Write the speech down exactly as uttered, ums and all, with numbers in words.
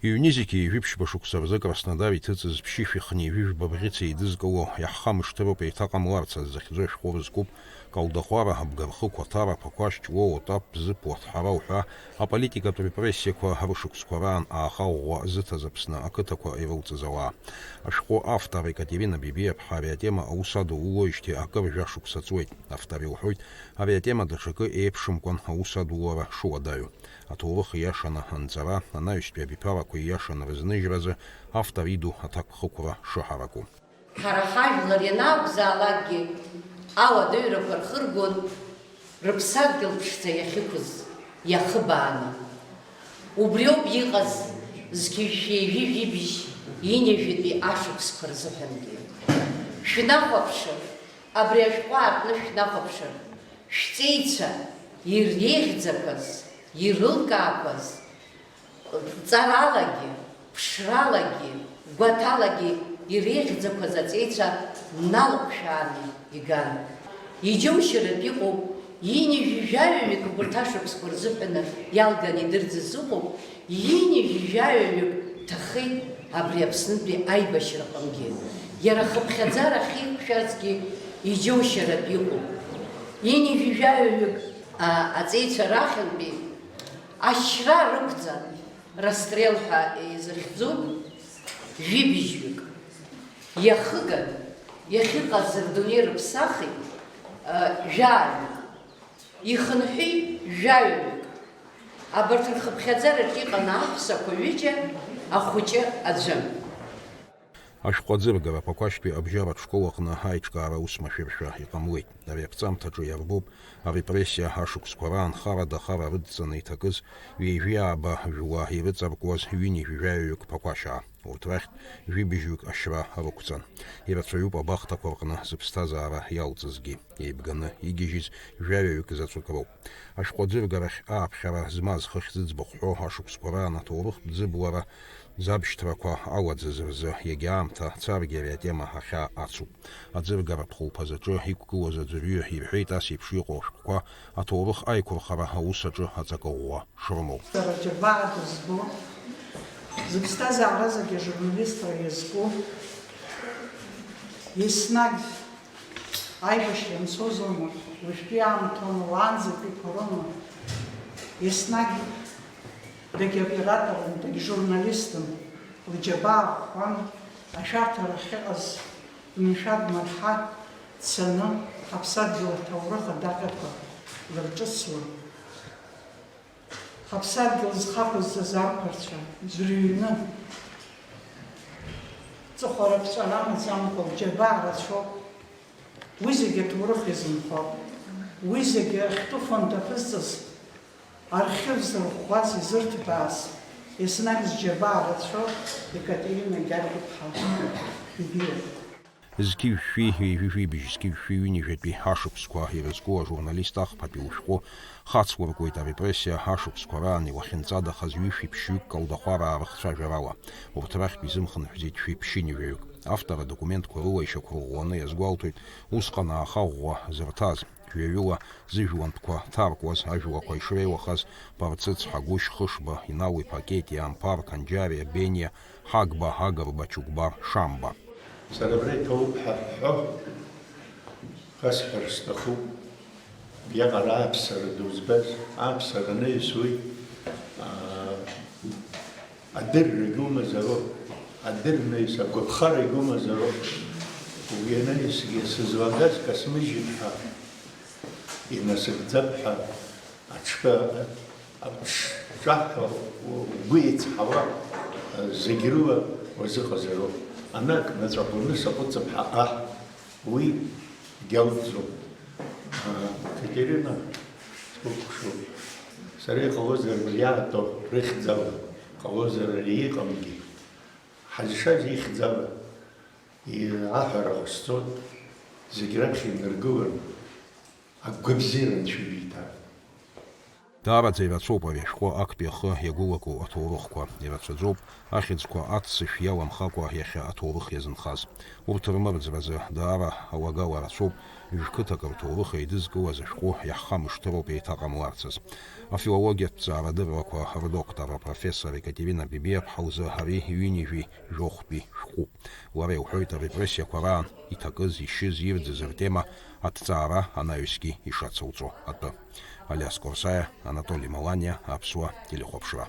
Иҩнызқьи ҩажәи ԥшьба шықәса рзы Краснодар иҭыҵыз ԥшьышәи хынҩажәи жәба бӷьыци еидызкыло, иаҳхамышҭыроуп еиҭаҟамларц азы захьӡу ашәҟәы рызкуп Колдахәара, Абгархықә, Аҭара, Ԥақәашь, Ҷлоу, Отаԥ, Бзыԥ, Уаҭҳара уҳәа аполитикатә репрессиақәа рышықәсқәа раан аахаӷәӷәа зыҭаз Аԥсны ақыҭақәа ирылҵыз ауаа. Ашәҟәы автор Екатерина Бебиаԥҳа ари атема аус адулоижьҭеи акыр жәашықәса ҵуеит. Автор илҳәоит, ари атема даҽакы еиԥшымкәан аус адулара шуадаҩу. Аҭоурых ииашаны анҵара, анаҩстәи абиԥарақәа ииашаны рызныжьразы автор иду аҭакԥхықәра шыҳараку. Ҳара ҳажәлар ианакәзаалакгьы ауадаҩрақәа рхыргон рыԥсадгьыл ԥшӡа иахьықәыз иахыбааны. Убриоуп иҟаз зқьи жәшәи ҩажәи жәибжь ҩынҩажәитәи ашықәсқәа рзыҳәангьы. Шәнахәаԥшыр, абри ашәҟәы аартны шәнахәаԥшыр, шәҵеицәа иреиӷьӡақәаз, ирылкаақәаз, ҵаралагьы, ԥшралагьы, гәаҭалагьы иреиӷьӡақәаз аҵеицәа налҟәшәааны иган. Иџьоушьаратә иҟоуп, ҩынҩажәи жәаҩаҩык убарҭ ашықәсқәа рзыҳәаны иалганы идырӡыз ыҟоуп, ҩынҩажәи жәаҩаҩык ҭахеит абри Аԥснытәи аибашьраҟынгьы. Иара хыԥхьаӡара ахьеиқәшәазгьы иџьоушьаратә иҟоуп. Ҩынҩажәи жәаҩаҩык, а, аҵеицәа рахьынтәи ашьра рықәҵан, расстрел ҳәа изыхьӡу жәибжьҩык иахыган, иахьыҟаз рдунеи рыԥсахит, а, жәаҩык. Ихынҳәит жәаҩаҩык. Абарҭ рхыԥхьаӡараҿ иҟан аҳәсақәа ҩыџьа, ахәыҷы аӡәы. Ашәҟәы аӡыргара Ԥақәашьтәи абжьаратә школ аҟны аиҿкаара ус машәыршәа иҟамлеит. Ари аԥҵамҭаҿы иарбоуп арепрессиа ашықәсқәа раан харада хара рыдҵаны иҭакыз ҩажәи ааба жәла ирыҵаркуаз ҩынҩажәи жәаҩаҩык Ԥақәашьаа. Урҭ рахьтә жәибжьҩык ашьра рықәҵан. Ирацәаҩуп абахҭақәа рҟны зыԥсҭазаара иалҵызгьы. Еибганы игьежьыз жәаҩаҩык заҵәык роуп. Ашәҟәы аӡыргарахь ааԥхьара змаз хыхь зыӡбахә ҳәо ашықәсқәа раан аҭоурыхтә ӡыблара забшьҭрақәа алаӡыз рзы иагьа аамҭа царгьы ари атема ахьаа ацуп. Аӡыргаратә хәылԥазаҿы иқәгылаз аӡәырҩы ирҳәеит ас еиԥш иҟоу ашәҟәқәа аҭоурых аиқәырхара аус аҿы аҵакы ӷәӷәа шрымоу. Сара џьабаа дызбо, зыԥсҭазаара зегьы ажурналистра иазку, еснагь аибашьра мцозарма, уажәтәи аамҭоума, уаанӡатәиқәа роума, еснагь дагьоператорын, дагьжурналистын, лџьабаа ӷәӷәан, ашәарҭара ахьыҟаз нымшәа дмырҳа дцаны, ҳаԥсадгьыл аҭоурых адаҟьақәа лырҿыцуан. Ҳаԥсадгьыл зхақәызҵаз арԥарцәа ӡырҩны, ҵыхәа рыԥҵәара амаӡамкәа лџьабаа рацәоуп. Уи зегьы аҭоурых иазынхоуп. Уи зегьы ахьтәы фонд аԥызҵаз, архив зырӷәӷәаз, изырҭбааз, еснагь зџьабаа рацәоу Екатерина Гьаргь-иԥҳа Бебиа. Зқьи жәшәи ҩажәи жәибжь, зқьи жәшәи ҩынҩажәатәи ашықәсқәа ирызку ажурналист ахԥатәи ушәҟәы хацлыркуеит арепрессиа ашықәсқәа раан илахьынҵадахаз ҩышәи ԥшьҩык Колдахәараа рыхцәажәарала. Урҭ рахьтә изымхынҳәӡеит шәи ԥшьынҩажәаҩык. Автор адокументқәа рыла ишьақәырӷәӷәаны иазгәалҭоит усҟан аахаӷәӷәа зырҭаз, жәаҩыла зыжәлантәқәа ҭаркуаз, ажәлақәа ишреиуахаз Барцыц, Ҳагәышь, Хышба, Инал-иԥа Кетиа, Амԥар, Канџьариа, Бениа, Ҳагба, Агрба, Чугбар, Шамба. Сара абра иҭоуп ҳәа ҳҳәо, хасҳәар сҭахуп. Иаҟара аԥсара ду збаз, аԥсара анаҩс уи, аа, адыррагь умазароуп, адырнаҩс агәаԥхарагь умазароуп. Уи анаҩсгьы сызлагаз Касмыжь-иԥҳа инасыгӡап ҳәа аҽы аԥҽҿаҳәа угәы еицҳауа, зегь рыла уазыҟазароуп. Ана акнаҵәахәаны саҟәыҵып ҳәа аҳ, уи гьалҵӡом. Катерина, сбыкәхшоуп. Сара иҟалозар абри иаатәо рыхьӡала, иҟалозар ари иҟамгьы, ҳазшаз ихьӡала, и-, аҳәара ҟасҵоит, зегь раԥхьа инаргылан, агәабзиара анцәа иҩиҭа. Даараӡа ирацәоуп ари ашәҟәы актәи ахы иагәылаку аҭоурыхқәа. Ирацәаӡоуп ахьӡқәа аццышә иаламхакәа иахьа аҭоурых иазынхаз. Урҭ рмырӡразы даара ауагала рацәоуп, жәқыҭак рҭоурых еидызкылаз ашәҟәы иаҳхамышҭыроуп еиҭаҟамларцаз. Афилологиатә ҵаарадыррақәа рдоктор, апрофессор Екатерина Бебиаԥҳа лзы ари ҩынҩажәи жәохәтәи шәҟәуп. Лара илҳәоит арепрессиақәа раан иҭакыз, ишьыз, ирӡыз ртема аҭҵаара анаҩсгьы ишацылҵо атәы. Алиас Корсаиа, Анатоли Маланиа, Аԥсуа телехәаԥшра.